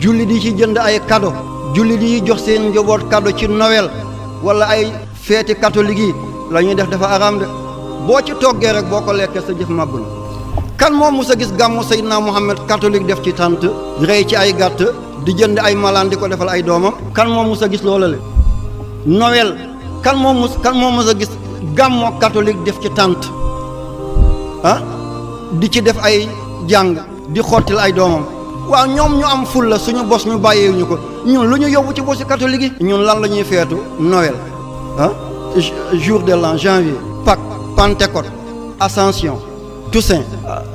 julli di ci jënd ay cadeau julli di jox seen njaboot cadeau ci Noël wala ay feeti catholique yi la ñuy def dafa araam de boo ci toggee rek boo ko lekkee sa jëf màgg na. kan moom mus a gis gàmmu Seydina Muhammad catholique def ci tant rey ci ay gàtt di jënd ay malaan di ko defal ay doomam kan moom mus a gis loola le Noël kan moom mus a gis gàmmoo catholique def ci tant di ci def ay jàng di xottil ay doomam. waaw ñoom ñu am ful la suñu bos ñu bàyyeewu ñu ko ñun lu ñu yóbbu ci bosi catholique yi. ñun lan la ñuy feetu Noël jour de l'an janvier Pâques Pentecôte Ascension Toussaint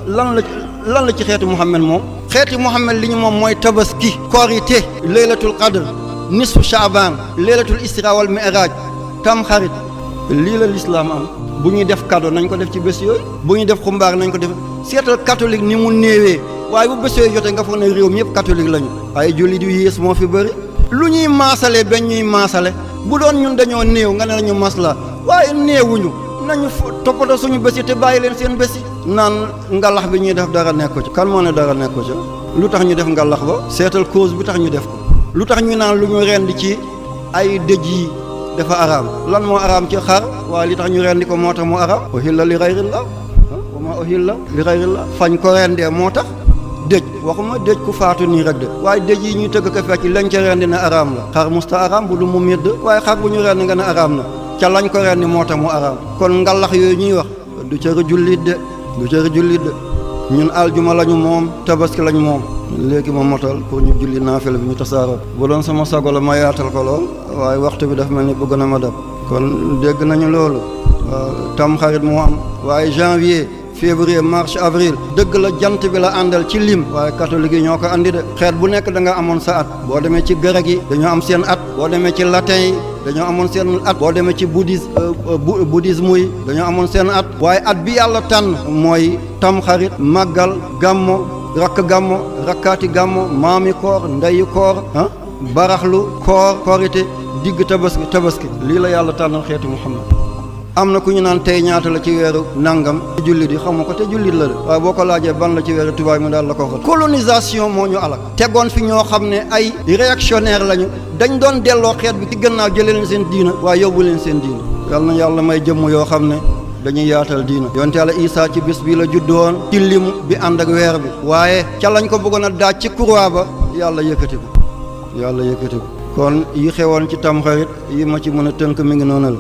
lan la ci xeetu Muhammad moom. xeetu Muhammad li ñu moom mooy tabaski korité laylatul qadr nisfu Shaaban laylatul isra wal mi'raj tamxarit lii la lislaam am. bu ñuy def cadeau nañ ko def ci bés yooyu bu ñuy def xumbaar nañ ko def seetal catholique ni mu néewee waaye bu bés yooyu jotee nga foog ne réew mi yëpp catholique lañu. ay jullit yu yées moo fi bëri. lu ñuy maasale ba ñuy maasale bu doon ñun dañoo néew nga ne lañu masla waaye néewuñu nañu toppatoo suñu bés yi te bàyyi leen seen bés yi. naan ngalax bi ñuy def dara nekk ci kan moo ne dara nekk ci lu tax ñu def ngalax ba seetal cause bi tax ñu def ko lu tax ñu naan lu ñu rendi ci ay dëj yi dafa araam lan moo araam ci xar waaye li tax ñu rendi ko moo tax mu araam uhilla li ghayrillah wa ma uhilla li ghayrillah fañ ko rendee moo tax dëj waxuma dëj ku faatu nii rek de waaye dëj yi ñuy tëgg ko fekk lañ ca rendi ne araam la xar musta araam bu du mu medd waaye xar bu ñu rendi nga ne araam na ca lañ ko rendi moo tax mu araam kon ngalax yooyu ñuy wax du cëri jullit de ñun aljuma lañu moom tabaski lañu moom léegi ma motal pour ñu julli naafila bi ñu tasaaroo bu doon sama sago la ma yaatal ko lool waaye waxtu bi dafa mel ni bëgg na ma dab kon dégg nañu loolu tam xarit moo am waaye janvier février mars avril dëgg la jant bi la àndal ci lim waaye catholique yi ñoo ko andi de xeet bu nekk da nga amoon sa at boo demee ci grec yi dañoo am seen at boo demee ci latin yi dañoo amoon seen at boo demee ci bouddhisme yi dañoo amoon seen at waaye at bi yàlla tànn mooy tamxarit màggal gàmmo rakkaati gàmmo maami koor ndeyi koor baraxlu korité digg tabaski lii la yàlla tànnal xeetu Muhammad am na ku ñu naan tey ñaata la ci weeru nangam jullit yi xamu ko te jullit la de waaye boo ko laajee ban la ci weeru tubaab mu daal la ko wax. colonisation moo ñu alak tegoon fi ñoo xam ne ay réactionnaire lañu dañ doon delloo xeet bi ci gannaaw jëlee leen seen diina waaye yóbbu leen seen diina yal na yàlla may jëmm yoo xam ne dañuy yaatal diina yonte yàlla Isaa ci bis bii la juddoon ci lim bi ànd ak weer bi waaye ca lañ ko bëggoon a daaj ci croix ba yàlla yëkkati ko kon yi xewoon ci tamxarit yi ma ci mën a tënk mi ngi noonu la